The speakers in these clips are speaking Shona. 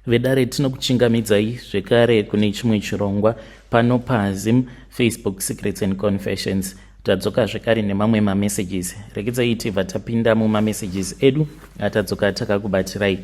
Vedare, tinokuchingamidzai zvekare kune chimwe chirongwa pano paZim Facebook Secrets and Confessions. Tadzoka zvekare nemamwe mamessages. Rekedzai tibva tapinda mumamessages edu atadzoka takakubatirai.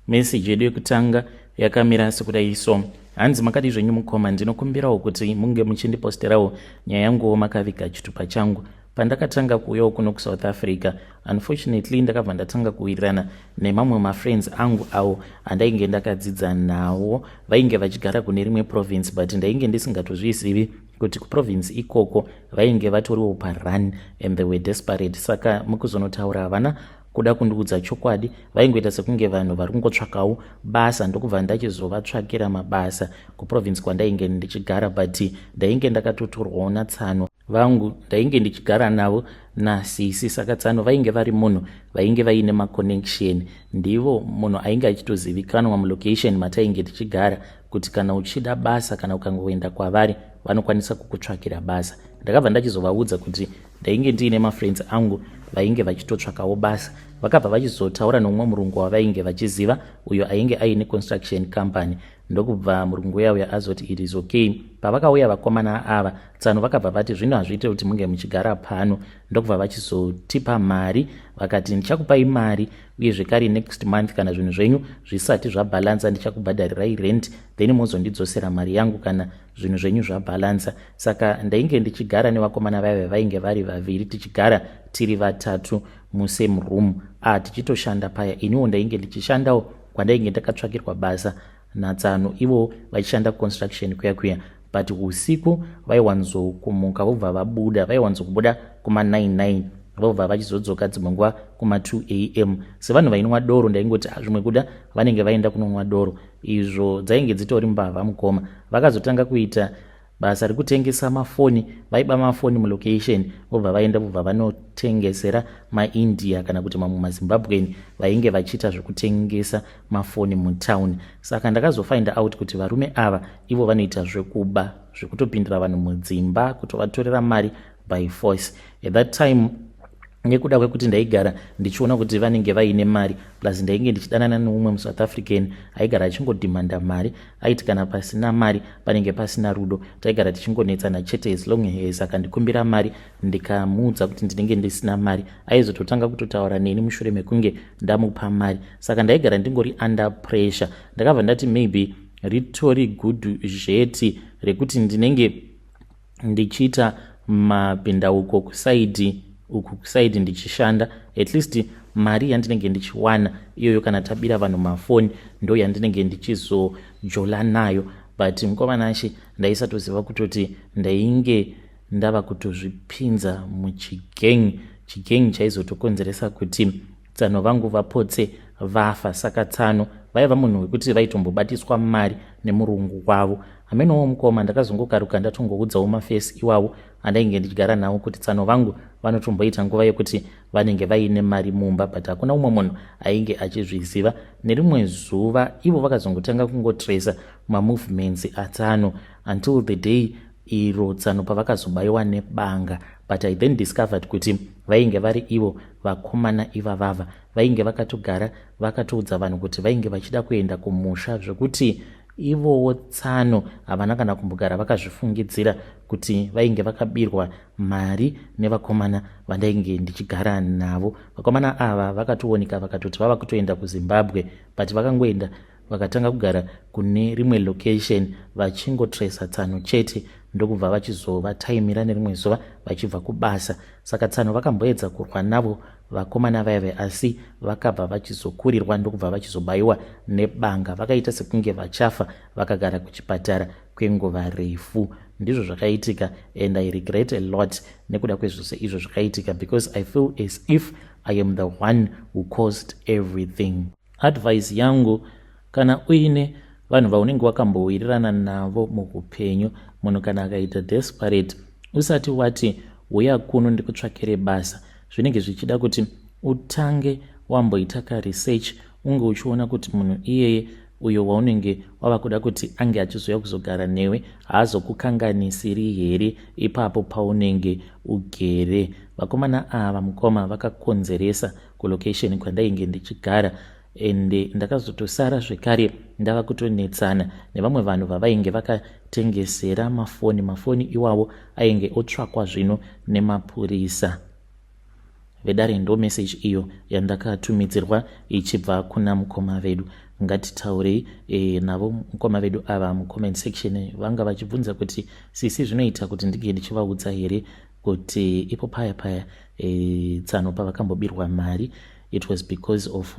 Meseji yedu yekutanga yakamira sekudai so. Hanzi, "Makadi zvenyu mukoma? Ndinokumbirawo kuti munge muchindiposterawo nyaya yanguwo makaviga chitupa changu. Pandakatanga kuuyawo kuno kuSouth Africa, unfortunately ndakabva ndatanga kuwirirana nemamwe mafriends angu awo andainge ndakadzidza nawo. Vainge vachigara kune rimwe province, but ndainge ndisingatozvizivi kuti kuprovince ikoko vainge vatoriwo parun and they were desperate. Saka mukuzonotaura, havana kuda kundiudza chokwadi. Vaingoita sekunge vanhu vari kungotsvakawo basa. Ndokubva ndachizovatsvakira mabasa kuprovince kwandainge ndichigara, but ndainge ndakatotorwawo natsano vangu ndainge ndichigara navo nasisi. Saka tsano vainge vari munhu vainge vaine maconnection. Ndivo munhu ainge achitozivikanwa mulocation matainge tichigara kuti kana uchida basa, kana ukangoenda kwavari, vanokwanisa kukutsvakira basa. Ndakabva ndachizovaudza kuti ndainge ndiine mafriends angu vainge vachitotsvakawo basa. Vakabva vachizotaura nomumwe murungu wavainge vachiziva, uyo ainge aine construction company. Ndokubva murungu uya uya azoti it is okay. Pavakauya vakomana ava, tsano vakabva vati zvino hazviite kuti munge muchigara pano. Ndokubva vachizotipa mari. Vakati, 'Ndichakupai mari, uye zvekare next month kana zvinhu zvenyu zvisati zvabhalansa, ndichakubhadharirai rent, then mozondidzosera mari yangu kana zvinhu zvenyu zvabhalansa.' Saka ndainge ndichigara nevakomana vaiva vainge vari vaviri, tichigara tiri vatatu musame room, a tichitoshanda paya. Iniwo ndainge ndichishandawo kwandainge ndakatsvakirwa basa natsano, ivo vachishanda construction kuya kuya. But usiku vaiwanzokumuka vobva vabuda. Vaiwanzokubuda kuma99, vobva vachizodzoka dzimwe nguva kuma2 am. Sevanhu vainwa doro, ndaingoti ah, zvimwe kuda vanenge vaenda kunonwa doro. Izvo dzainge dzitori mbavha, mukoma. Vakazotanga kuita basa rekutengesa mafoni. Vaiba mafoni mulocation, vobva vaenda, vobva vanotengesera maIndia kana kuti mamwe maZimbabwean vainge vachiita zvekutengesa mafoni mutown. Saka ndakazofind out kuti varume ava ivo vanoita zvekuba, zvekutopindira vanhu mudzimba, kutovatorera mari by force. At that time, nekuda kwekuti ndaigara ndichiona kuti vanenge vaine mari, plus ndainge ndichidanana neumwe muSouth African aigara achingodhimanda mari. Aiti kana pasina mari panenge pasina rudo. Taigara tichingonetsana chete. As long as akandikumbira mari, ndikamuudza kuti ndinenge ndisina mari, aizototanga kutotaura neni mushure mekunge ndamupa mari. Saka ndaigara ndingori under pressure. Ndakabva ndati maybe ritori good zveti rekuti ndinenge ndichiita mabhindauko kuside uku, kuside ndichishanda. At least mari yandinenge ndichiwana iyoyo kana tabira vanhu mafoni ndo yandinenge ndichizojola nayo. But mukomana, ndaisatoziva kutoti ndainge ndava kutozvipinza muchigang, chigang chaizotokonzeresa kuti tsano vangu vapotse vafa. Saka tsano vaiva munhu wekuti vaitombobatiswa mari nemurungu wavo. Hamenowo mukoma, ndakazongokaruka ndatongoudzawo mafesi iwavo andainge ndichigara navo kuti tsano vangu vanotomboita nguva yekuti vanenge vaine mari mumba, but hakuna umwe munhu ainge achizviziva. Nerimwe zuva ivo vakazongotanga kungotresa mamovements atsano until the day iro tsano pavakazobayiwa nebanga. But I then discovered kuti vainge vari ivo vakomana ivavava vainge vakatogara vakatoudza vanhu kuti vainge vachida kuenda kumusha, zvekuti ivowo tsano havana kana kumbogara vakazvifungidzira kuti vainge vakabirwa mari nevakomana vandainge ndichigara navo. Vakomana ava vakatooneka vakatoti vava kutoenda kuZimbabwe, but vakangoenda, vakatanga kugara kune rimwe location vachingotresa tsano chete. Ndokubva vachizovataimira nerimwe zuva vachibva kubasa. Saka tsano vakamboedza kurwa navo vakomana vaive, asi vakabva vachizokurirwa, ndokubva vachizobayiwa nebanga. Vakaita sekunge vachafa, vakagara kuchipatara kwenguva refu. Ndizvo zvakaitika, and I regret a lot nekuda kwezvose izvo zvakaitika, because I feel as if I am the one who caused everything. Advice yangu, kana uine vanhu vaunenge wakambowirirana navo muupenyu, munhu kana akaita desperate, usati wati uya kuno ndikutsvakire basa, zvinenge zvichida kuti utange wamboita karesearch, unge uchiona kuti munhu iyeye uyo waunenge wava kuda kuti ange achizouya kuzogara newe haazokukanganisiri here ipapo paunenge ugere. Vakomana ava, mukoma, vakakonzeresa kulocation kwandainge ndichigara. Ende ndakazotosara zvekare ndava kutonetsana nevamwe vanhu vavainge vakatengesera mafoni. Mafoni iwawo ainge otsvakwa zvino nemapurisa. Vedare, ndo message iyo yandakatumidzirwa ichibva kuna mukoma vedu. Ngatitaurei navo mukoma vedu ava mucomment section. Vanga vachibvunza kuti, "Sisi, zvinoita kuti ndinge ndichivaudza here kuti ipo paya paya tsano pavakambobirwa mari, it was because of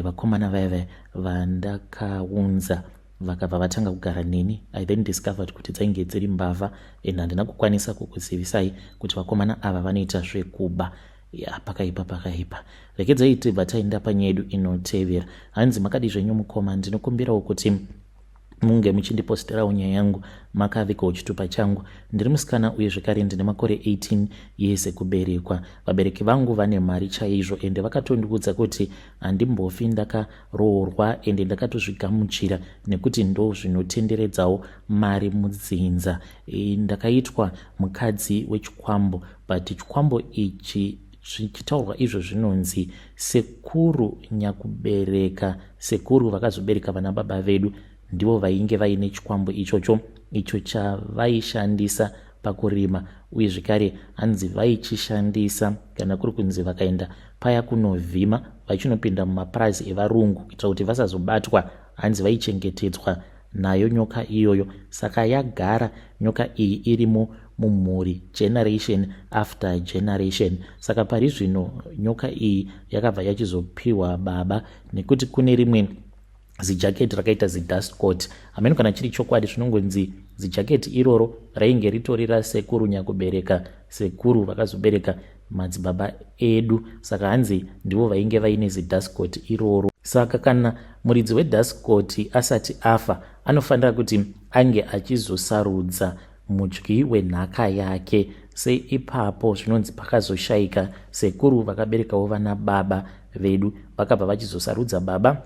vakomana vaya vaya vandakaunza vakabva vatanga kugara neni? I then discovered kuti dzainge dziri mbavha and handina kukwanisa kukuzivisai kuti vakomana ava vanoita zvekuba." Ya, pakaipa, pakaipa. Rekedzai tibva taenda panyaya yedu inotevera. Hanzi, "Makadi zvenyu mukoma? Ndinokumbirawo kuti munge muchindiposterawo nyaya yangu makavigawo chitupa changu. Ndiri musikana uye zvekare ndine makore 18 years ekuberekwa. Vabereki vangu vane mari chaizvo ende vakatondiudza kuti handimbofi ndakaroorwa, ende ndakatozvigamuchira nekuti ndo zvinotenderedzawo mari mudzinza. Ndakaitwa mukadzi wechikwambo, but chikwambo ichi zvichitaurwa izvo zvinonzi sekuru nyakubereka, sekuru vakazobereka vana baba vedu, ndivo vainge vaine chikwambo ichocho, icho chavaishandisa pakurima. Uye zvekare hanzi vaichishandisa kana kuri kunzi vakaenda paya kunovhima, vachinopinda mumapurazi evarungu, kuitira kuti vasazobatwa. Hanzi vaichengetedzwa nayo nyoka iyoyo. Saka yagara nyoka iyi irimo mumhuri generation after generation. Saka pari zvino nyoka iyi yakabva yachizopiwa baba nekuti kune rimwe zijaketi rakaita zidust coat. Hameno kana chiri chokwadi. Zvinongonzi zijaketi iroro rainge ritori rasekuru nyakubereka, sekuru vakazobereka madzibaba edu. Saka hanzi ndivo vainge vaine zidust coat iroro. Saka kana muridzi wedust coat asati afa, anofanira kuti ange achizosarudza mudyi wenhaka yake. Seipapo zvinonzi pakazoshayika sekuru vakaberekawo vana baba vedu, vakabva vachizosarudza baba,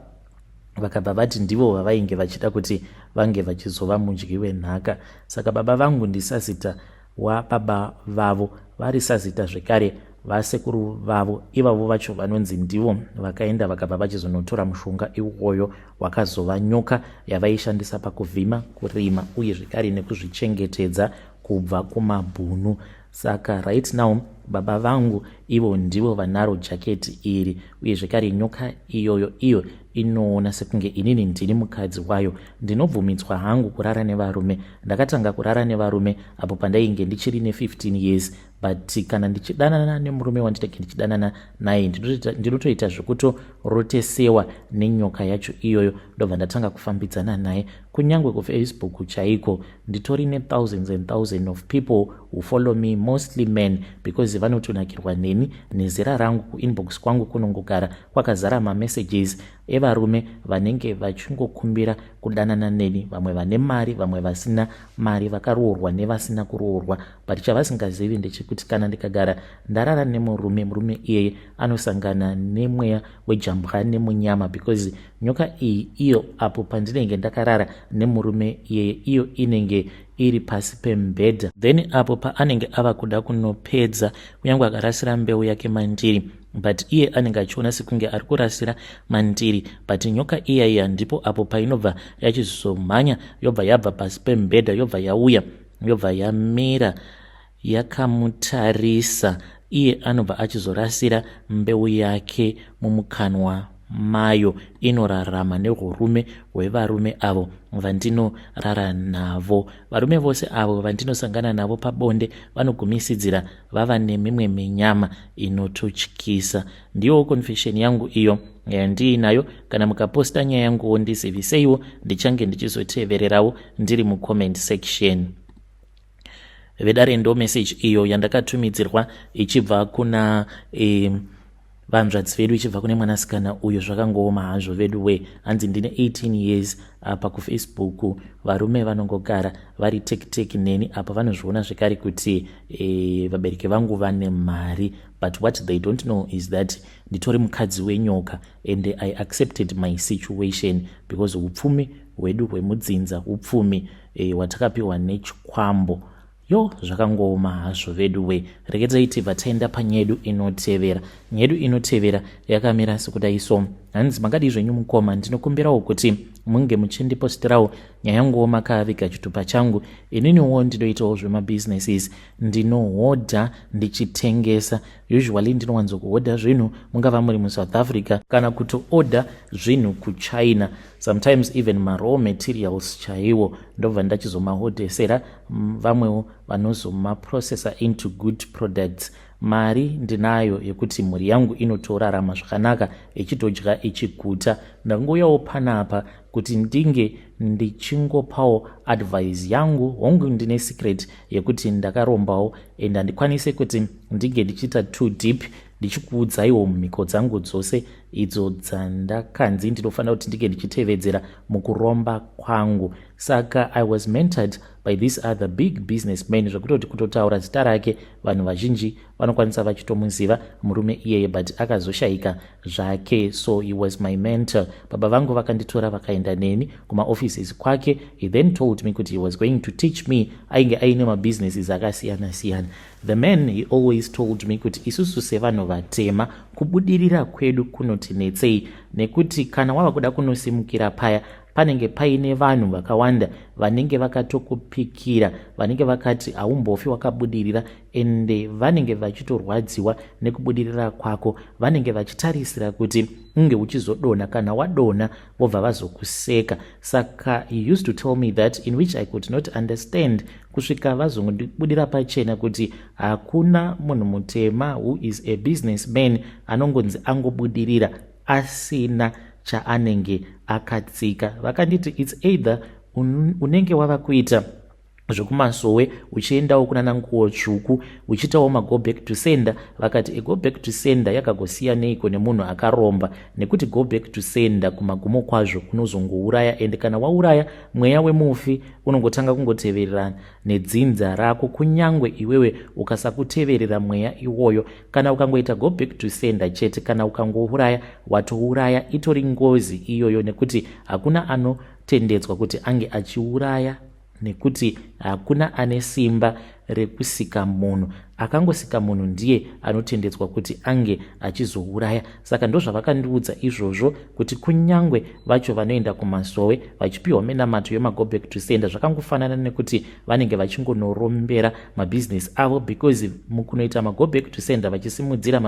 vakabva vati ndivo vavainge vachida kuti vange vachizova mudyi wenhaka. Saka baba vangu ndisazita wababa vavo, vari sazita zvekare vasekuru vavo. Ivavo vacho vanonzi ndivo vakaenda vakabva vachizonotora mushonga iwoyo wakazova nyoka yavaishandisa pakuvhima, kurima uye zvekare nekuzvichengetedza kubva kumabhunu. Saka right now baba vangu ivo ndivo vanaro jaketi iri uye zvekare nyoka iyoyo. Iyo inoona sekunge inini ndini mukadzi wayo. Ndinobvumidzwa hangu kurara nevarume. Ndakatanga kurara nevarume apo pandainge ndichiri ne15 years, but kana ndichidanana nemurume wandinenge ndichidanana naye, ndinotoita zvekutorotesewa nenyoka yacho iyoyo, ndobva ndatanga kufambidzana naye. Kunyange kuFacebook chaiko nditori nethousands and thousands of people who follow me, mostly men, because vanotonakirwa neni nezera rangu. Kuinbox kwangu kunongogara kwakazara mamessages evarume vanenge vachingokumbira kudanana neni, vamwe vane mari, vamwe vasina mari, vakaroorwa nevasina kuroorwa. But chavasingazivi ndechekuti kana ndikagara ndarara nemurume, murume iyeye anosangana nemweya wejambwa nemunyama, because nyoka iyi iyo apo pandinenge ndakarara nemurume iyeye, iyo inenge iri pasi pemubhedha. Then apo paanenge ava kuda kunopedza, kunyange akarasira mbeu yake mandiri, but iye anenge achiona sekunge ari kurasira mandiri, but nyoka iya iya ndipo apo painobva yachizomhanya, yobva yabva pasi pemubhedha, yobva yauya, yobva yamira yakamutarisa. Iye anobva achizorasira mbeu yake mumukanwa mayo. Inorarama neurume hwevarume avo vandinorara navo. Varume vose avo vandinosangana navo pabonde vanogumisidzira vava nemimwe minyama inototyisa. Ndiyowo confession yangu iyo yandiinayo. Kana mukaposta nyaya yanguwo, ndiziviseiwo, ndichange ndichizotevererawo ndiri mucomment section." Vedare, ndo message iyo yandakatumidzirwa ichibva kuna vanzvadzi vedu, ichibva kune mwanasikana uyo. Zvakangooma hazvo vedu we. Hanzi, "Ndine 18 years. Apa kuFacebook varume vanongogara vari tekiteki neni. Apa vanozviona zvekare kuti vabereki vangu vane mari, but what they don't know is that nditori mukadzi wenyoka and I accepted my situation because upfumi hwedu hwemudzinza upfumi hwatakapiwa nechikwambo." Yo, zvakangooma hazvo vedu we. Regedzai tibva taenda panyedu inotevera. Nyedu inotevera yakamira sekudai so. Hanzi makadii zvenyu mukoma, ndinokumbirawo kuti munge muchindipostirawo nyaya yanguwo makaviga chitupa changu. Ininiwo ndinoitawo zvemabusinesses, ndinohodha ndichitengesa. Usually ndinowanzokuhodha zvinhu mungava muri muSouth Africa kana kutoodha zvinhu kuChina, sometimes even maraw materials chaiwo ndobva ndachizomahodhesera vamwewo vanozomaprocessa into good products. Mari ndinayo yekuti mhuri yangu inotorarama zvakanaka, ichitodya ichiguta. Ndangouyawo panapa kuti ndinge ndichingopawo advice yangu. Hongu, ndine secret yekuti ndakarombawo and handikwanise kuti ndinge ndichiita too deep ndichikuudzaiwo mhiko dzangu dzose idzo dzandakanzi ndinofanira kuti ndinge ndichitevedzera mukuromba kwangu. Saka I was mentored by this other big businessman, zvekutoti kutotaura zita rake vanhu vazhinji vanokwanisa vachitomuziva murume iyeye, but akazoshayika zvake. So he was my mentor. Baba vangu vakanditora vakaenda neni kumaoffices kwake. He then told me kuti he was going to teach me. Ainge aine mabusinesses akasiyana siyana. The man, he always told me kuti isusu sevanhu vatema kubudirira kwedu kunotinetsei, nekuti kana wava kuda kunosimukira paya panenge paine vanhu vakawanda vanenge vakatokupikira, vanenge vakati haumbofi wakabudirira, ende vanenge vachitorwadziwa nekubudirira kwako. Vanenge vachitarisira kuti unge uchizodonha. Kana wadonha, vobva vazokuseka. Saka he used to tell me that, in which I could not understand, kusvika vazongondibudira pachena kuti hakuna munhu mutema who is a businessman anongonzi angobudirira asina chaanenge akatsika. Vakanditi it's either unenge wava kuita zvekumasowe, uchiendawo kuna nanguo tsvuku, uchiitawo mago back to sender. Vakati go back to sender yakagosiyaneiko nemunhu akaromba? Nekuti go back to sender kumagumo kwazvo unozongouraya, ende kana wauraya, mweya wemufi unongotanga kungotevererana nedzinza rako, kunyangwe iwewe ukasakuteverera mweya iwoyo. Kana ukangoita go back to sender chete, kana ukangouraya, watouraya, itori ngozi iyoyo, nekuti hakuna anotendedzwa kuti ange achiuraya, nekuti hakuna ane simba rekusika munhu. Akangosika munhu ndiye anotendedzwa kuti ange achizouraya. Saka ndozvavakandiudza izvozvo, kuti kunyangwe vacho vanoenda kumasowe vachipiwa minamato yemago back to sender, zvakangofanana nekuti vanenge vachingonorombera mabhizinesi avo, because mukunoita mago back to sender vachisimudzira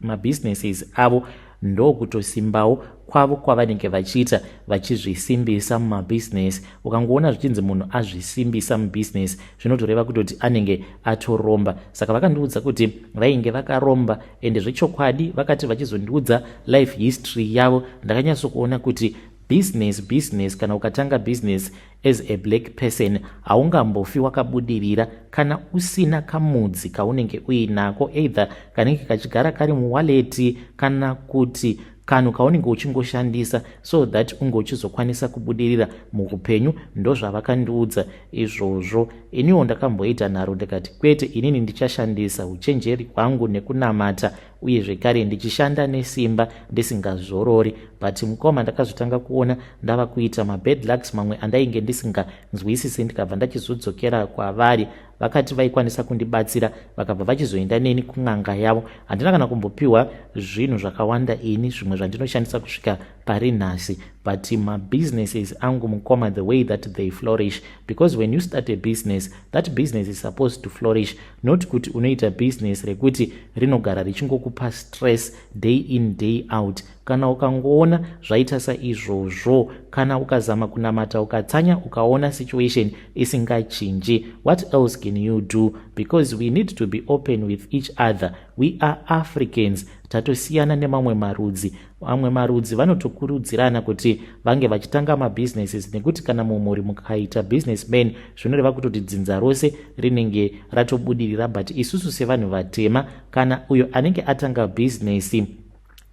mabusinesses avo, ndokutosimbawo kwavo kwavanenge vachiita vachizvisimbisa mumabhizinesi. Ukangoona zvichinzi munhu azvisimbisa mubhizinesi, zvinotoreva kutoti anenge atoromba. Saka vakandiudza kuti vainge vakaromba, ende zvechokwadi vakati vachizondiudza life history yavo, ndakanyatsokuona kuti business, business, kana ukatanga business as a black person, haungambofi wakabudirira kana usina kamudzi kaunenge uinako, either kanenge kachigara kari muwallet kana kuti kanhu kaunenge uchingoshandisa so that unge uchizokwanisa kubudirira muupenyu. Ndozvavakandiudza izvozvo. Iniwo ndakamboita nharo, ndikati kwete, inini ndichashandisa uchenjeri hwangu nekunamata, uye zvekare ndichishanda nesimba ndisingazorori. But mukoma, ndakazotanga kuona ndava kuita mabad lucks mamwe andainge ndisinganzwisisi. Ndikabva ndachizodzokera kwavari. Vakati vaikwanisa kundibatsira, vakabva vachizoenda neni kun'anga yavo. Handina kana kumbopiwa zvinhu zvakawanda ini, zvimwe zvandinoshandisa kusvika pari nhasi, but mabusinesses angu, mukoma, the way that they flourish, because when you start a business, that business is supposed to flourish, not kuti unoita business rekuti rinogara richingokupa stress day in, day out. Kana ukangoona zvaita saizvozvo, kana ukazama kunamata, ukatsanya, ukaona situation isingachinji, what else can you do? Because we need to be open with each other. We are Africans, tatosiyana nemamwe marudzi. Mamwe marudzi vanotokurudzirana kuti vange vachitanga mabusinesses, nekuti kana mumhuri mukaita businessman, zvinoreva kutoti dzinza rose rinenge ratobudirira. But isusu sevanhu vatema, kana uyo anenge atanga bhizinesi,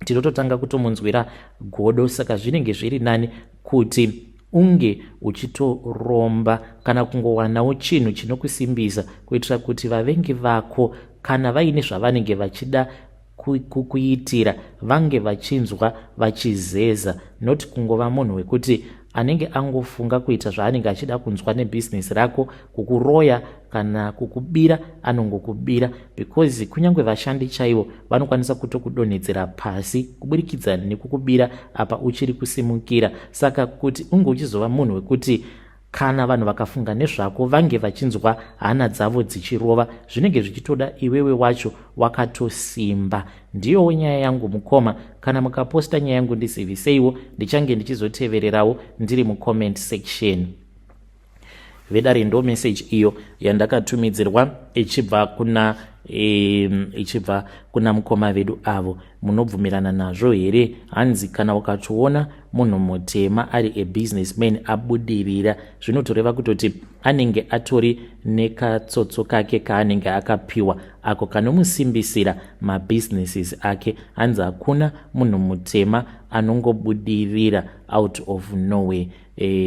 tinototanga kutomunzwira godo. Saka zvinenge zviri nani kuti unge uchitoromba kana kungowanawo chinhu chinokusimbisa, kuitira kuti vavengi vako, kana vaine zvavanenge vachida Kukuitira vange vachinzwa vachizeza, not kungova munhu wekuti anenge angofunga kuita zvaanenge achida kunzwa nebhizinesi rako, kukuroya kana kukubira anongokubira, because kunyange vashandi chaivo vanokwanisa kutokudonhedzera pasi kuburikidza nekukubira apa uchiri kusimukira. Saka kuti unge uchizova munhu wekuti kana vanhu vakafunga nezvako vange vachinzwa hana dzavo dzichirova, zvinenge zvichitoda iwewe wacho wakatosimba. Ndiyowo nyaya yangu, mukoma. Kana mukaposta nyaya yangu, ndiziviseiwo, ndichange ndichizotevererawo ndiri mucomment section. Vedare, ndo message iyo yandakatumidzirwa ichibva kuna mukoma vedu avo. Munobvumirana nazvo here? Hanzi kana ukatoona munhu mutema ari abusinessman abudirira, zvinotoreva kutoti anenge atori nekatsotso kake kaanenge akapiwa ako kanomusimbisira mabusinesses ake. Hanzi hakuna munhu mutema anongobudirira out of nowhere.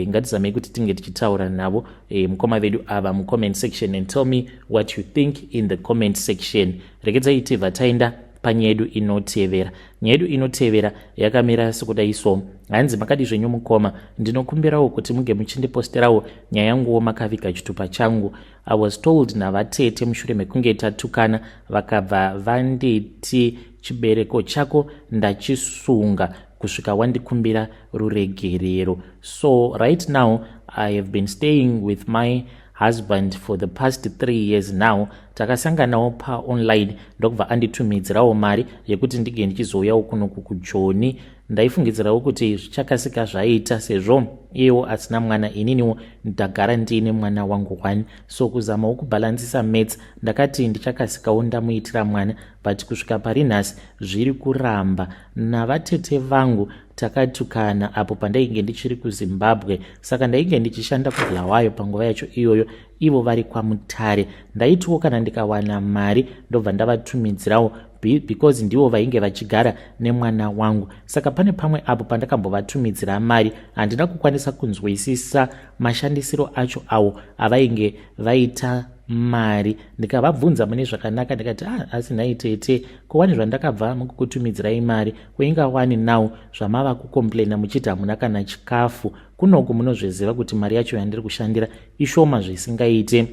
Ngatizamei kuti tinge tichitaura navo mukoma vedu ava mucomment section and tell me what you think in the comment section. Regedzai tibva taenda panyaya yedu inotevera. Nyaya yedu inotevera yakamira sekudai so. Hanzi, "Makadi zvenyu mukoma? Ndinokumbirawo kuti munge muchindiposterawo nyaya yanguwo makaviga chitupa changu. I was told navatete mushure mekunge tatukana, vakabva vanditi, 'Chibereko chako ndachisunga kusvika wandikumbira ruregerero.' So right now I have been staying with my husband for the past 3 years now. Takasanganawo paonline, ndokubva anditumidzirawo mari yekuti ndinge ndichizouyawo kunoku kuJoni. Ndaifungidzirawo kuti zvichakasika zvaita, sezvo iyewo asina mwana, ininiwo ndagara ndiine mwana wangu one. So kuzamawo kubhalansisa maths, ndakati ndichakasikawo ndamuitira mwana, but kusvika pari nhasi zviri kuramba. Navatete vangu takatukana apo pandainge ndichiri kuZimbabwe. Saka ndainge ndichishanda kuBulawayo panguva yacho iyoyo, ivo vari kwaMutare. Ndaitiwo kana ndikawana mari ndobva ndavatumidzirawo, because ndivo vainge vachigara nemwana wangu. Saka pane pamwe apo pandakambovatumidzira mari, handina kukwanisa kunzwisisa mashandisiro acho awo avainge vaita mari. Ndikavabvunza mune zvakanaka, ndikati, 'Ah, asi nhai tete, kowani zvandakabva mukukutumidzirai mari, kuingawani now zvamava kucomplaina muchiti hamuna kana chikafu kunoku? Munozviziva kuti mari yacho yandiri kushandira ishoma zvisingaite.'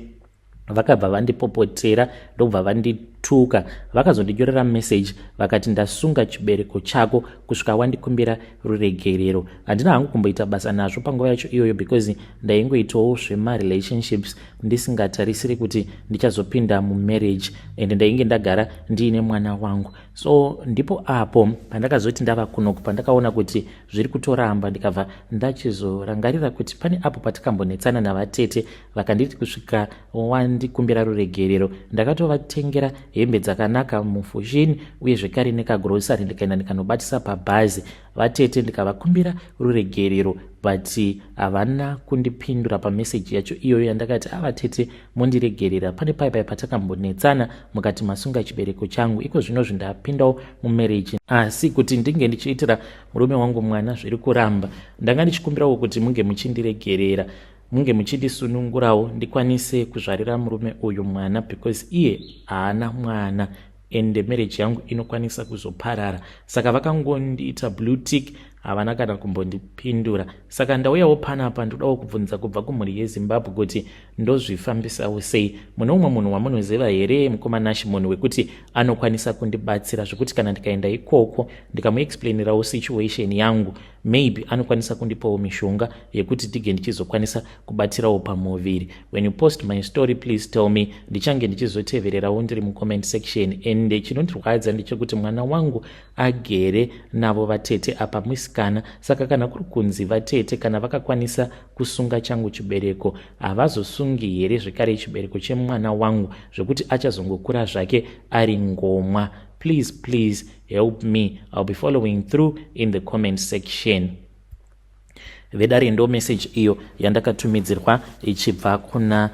Vakabva vandipopotera, ndokubva vandituka. Vakazondinyorera meseji vakati, 'Ndasunga chibereko chako kusvika wandikumbira ruregerero.' Handina hangu kumboita basa nazvo panguva yacho iyoyo, because ndaingoitawo zvemarelationships ndisingatarisiri kuti ndichazopinda mumarriage, and ndainge ndagara ndiine mwana wangu. So ndipo apo pandakazoti ndava kunoku, pandakaona kuti zviri kutoramba, ndikabva ndachizorangarira kuti pane apo patikambonetsana navatete, vakanditi kusvika wandikumbira ruregerero. Ndakatovatengera hembe dzakanaka muFoschini, uye zvekare nekagrosari, ndikaenda ndikanobatisa pabhazi vatete, ndikavakumbira ruregerero, but havana kundipindura pameseji yacho iyoyo yandakati, 'Avatete, mundiregerera, pane pai pai patakambonetsana, mukati masunga chibereko changu. Iko zvino zvindapindawo mumarriage, asi kuti ndinge ndichiitira murume wangu mwana zviri kuramba. Ndanga ndichikumbirawo kuti munge muchindiregerera, munge muchindisunungurawo ndikwanise kuzvarira murume uyu mwana, because iye haana mwana ende marriage yangu inokwanisa kuzoparara.' Saka vakangondiita blue tick, havana kana kumbondipindura. Saka ndauyawo panapa, ndodawo kubvunza kubva kumhuri yeZimbabwe kuti ndozvifambisawo sei. Mune umwe munhu wamunoziva here, mukoma Nashi, munhu wekuti anokwanisa kundibatsira, zvekuti kana ndikaenda ikoko ndikamuexplainirawo situation yangu, maybe anokwanisa kundipawo mishonga yekuti tige ndichizokwanisa kubatirawo pamuviri? When you post my story, please tell me, ndichange ndichizotevererawo ndiri mucomment section. And chinondirwadza ndechekuti mwana wangu agere navo vatete, apa musikana. Saka kana kuri kunzi vatete kana vakakwanisa kusunga changu chibereko, havazosungi here zvekare chibereko chemwana wangu, zvekuti achazongokura zvake ari ngomwa? Please, please help me. I'll be following through in the comment section." Vedare, ndo message iyo yandakatumidzirwa ichibva kuna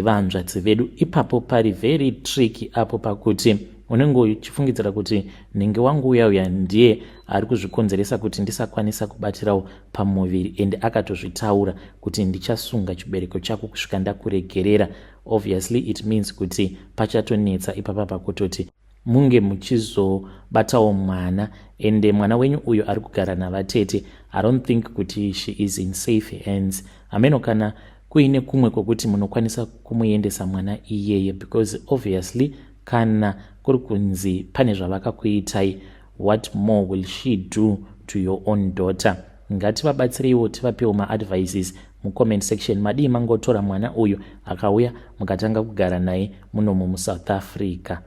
vanzvadzi vedu. Ipapo pari very tricky apo, pakuti unenge uchifungidzira kuti nhingi wangu uya uya ndiye ari kuzvikonzeresa kuti ndisakwanisa kubatirawo pamuviri, ende akatozvitaura kuti, "Ndichasunga chibereko chako kusvika ndakuregerera." Obviously it means kuti pachatonetsa ipapa, pakutoti Munge muchizobatawo mwana, ende mwana wenyu uyo ari kugara navatete, I don't think kuti she is in safe hands. Hameno kana kuine kumwe kwokuti munokwanisa kumuendesa mwana iyeye, because obviously kana kuri kunzi pane zvavakakuitai, what more will she do to your own daughter? Ngativabatsireiwo, tivapewo maadvices mucomment section. Madii mangotora mwana uyu akauya, mukatanga kugara naye munomu muSouth Africa?